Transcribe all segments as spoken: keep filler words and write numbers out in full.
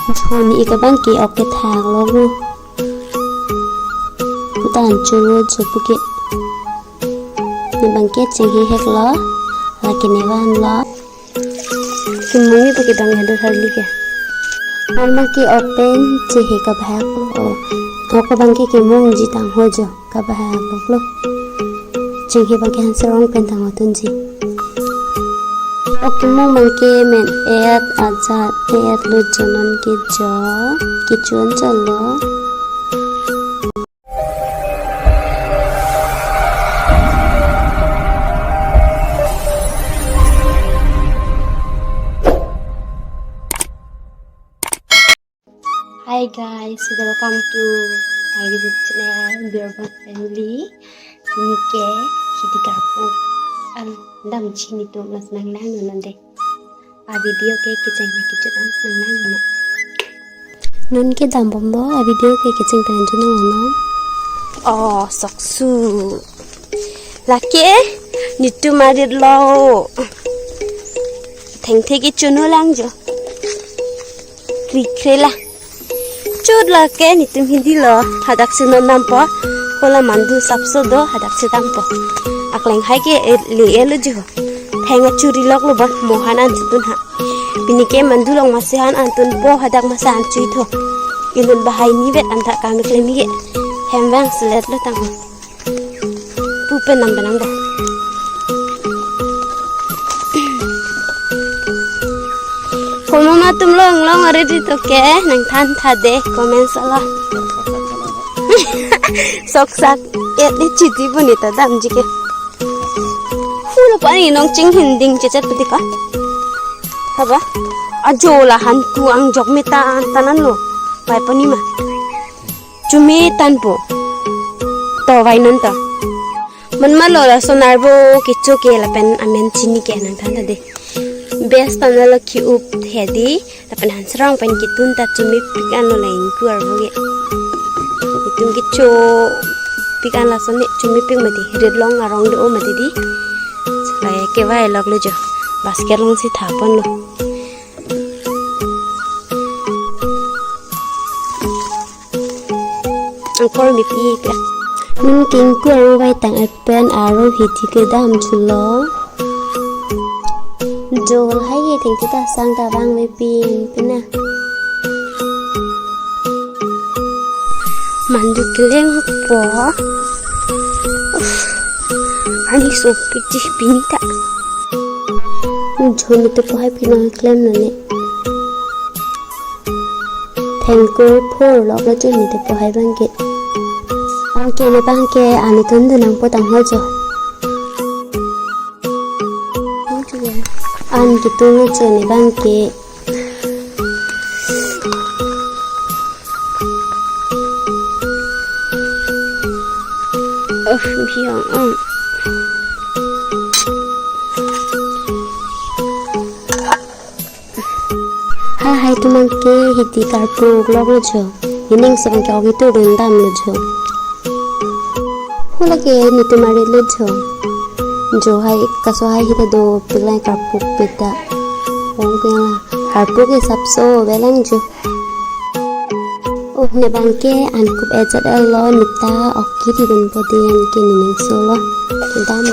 Jhoni ik abang ke ok kethak lo gu. Kutan churu chupu ke. Ne abang ke chinghihek lo. Lake ne van lo. Kimung ni pake bang hado harli ke. Abang ke ok pen chehe kabahak lo. Ok abang ke kimung ji tang ho jo. Kabahak lo. Chinghi abang ke hanserong pen tang otunji. Ok kimung abang ke men et ajat et lo jo non ke jo. Kichun chalo. Hi guys, welcome to my YouTube channel, Birbon Family. Pini ke hidi karpu an damji netum nang nang non de. A video ke kecheng na kechut an nang nang non. Non ke dambomlo, a video ke kecheng pen chun non. Oh, soksu. Lake netum arit lo. Thengthe kechun lang jo. Kri kre la. Chut lake netum hidi lo. Hadak si non dampo. Kola mandu sapso do hadak si dampo. Akleng hai ke e-, le elo jo. Theng achuri lok lo ba mohan an chutun ha. Pini ke mandu long masi han an tunpo hadak masi an chui tho. Inut bahai ni vet an ta kami klemi ke. Hem vang selet lo tang. Pupen nam benang ba. Komat atum long long are di to ke nang than tha de comment sala. Sok sak et di chiti buni ta damji ke. Hula pani nong chinghin ding chechet pati ka. Haba? Ajo la han ku angjok meta an tanan lo. Pai pani ma. Chumi tanpo. To vainon to. Man malo lason arvo kecho ke lapen amen chini ke nang than ta de. Best tan lo ki-up he di. Lapen hanserong pen kitun ta chumipik an lo la ingku arvo ke. Itum kechopik an lason ne chumipik mati. Rit long arong do mati di. La kevai lok lo jo. Basket long si thapon lo. Angkor mipi ke. Nung kingku arong vai tang ek pen arong hiti kedam chulo. Jol hai ye thengthe ta sang ta vang mepin pina. Mandu keleng po. Uff. Ani sopik ji pini ta. Jhoni te po hai pina klem nane. Thengkur phor lok lo chini te po hai bang ke. Bang ke ne bang ke ani tun dun nangpo tang ho jo. An ke tun lo chini bang ke. Oh, biang ang. Hai hai tumang ke hiti karpu uklok lo jo. Ining so angke ogi tu dun dam lo jo. Hula ke netum arit lo jo. Jo hai kaso hai hita do pilai karpu pita. Ong ke la karpu ke sapso belang jo. Oh ne bang ke ankup ejat el lo nita oki di dun po di an ke nining so lo. Dam.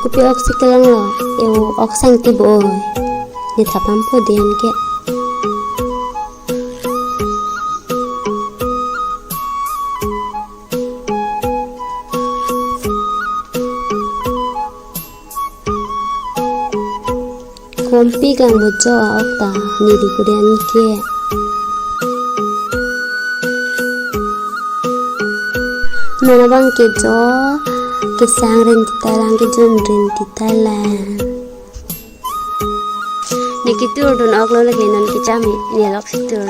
Kopi ok si kelang lo, eu ok sang ti bo oi. Ne thapam po den ke. Kompi kang bojo a-ok ta neli kuden ke. Non abang ke jo kesang rin tita lang, kejun rin tita lang. Ne ketur dun ok lo lake non kecham ne lok si tur.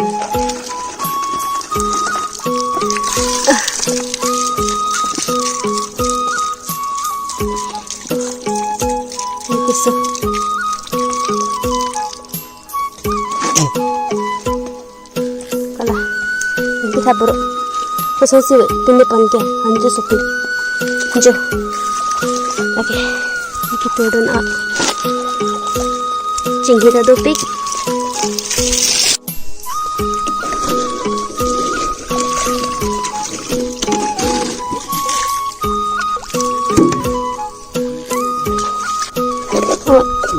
Kuso. Kala. Nanti kabur. Kuso si pini pon ke. Anju supi. Jo. Okay. Lake turdun a. Chinghi ta dopik.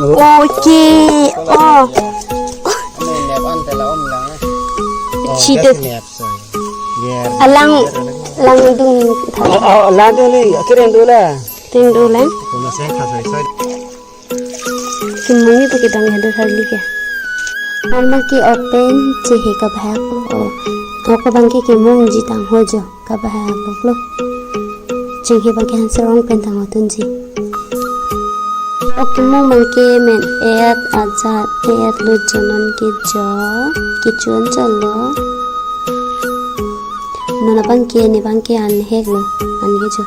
Oh, okay. Oh. Map an tela om lang. Oh, Chiduk. Just map, sorry. Yeah. Alang, langdun. Oh, oh, langdun ni. Akhir yang dulu lah. Yang dulu lah. Kung nasi khas, sorry, sorry. Kimung ni pakai bang hado sarli ke. Mama ke open chehe kabahak lo. Oh. Oke bang ke kimung ji tang ho jo. Kabahak lo. Chinghi bang ke hanserong pen tang ho tunji. Oke, mung bang ke men et ajat et lo jo non ke jo. Kecho-an chot lo. Non abang ke ne bang ke an hek lo. An ke jo.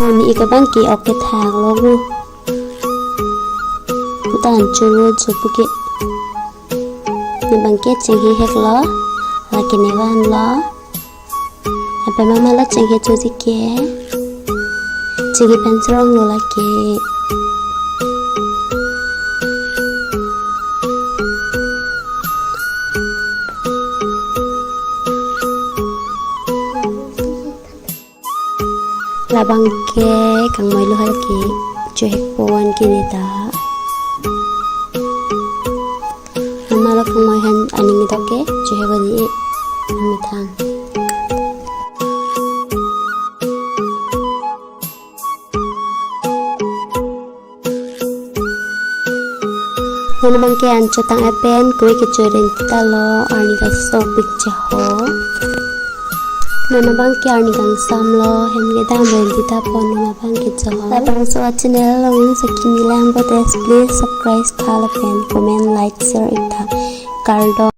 Joni ik abang ke ok kethak lo gu. Putan choro jo pu ke. Ne bang ke chinghi hek lo. Lake ne van lo. Ape mama lo chinghi choji ke. Chinghi pen serong lo lake. Labang ke kangmoi lo hal ke chohek pon ke ne ta. Mama lo kangmoi han aning tok ke chohek bali e. Methang. Non abang ke an chotang pen kue kecho rin ta lo, arni kangsam pik che ho. Non abang ke arni kangsam lo, hem kedam rin ta pon non abang ke cho ho. Labangso a channel along sakimi lang bo tes, please subscribe kha lapen comment, like, share ik tha. Kardom.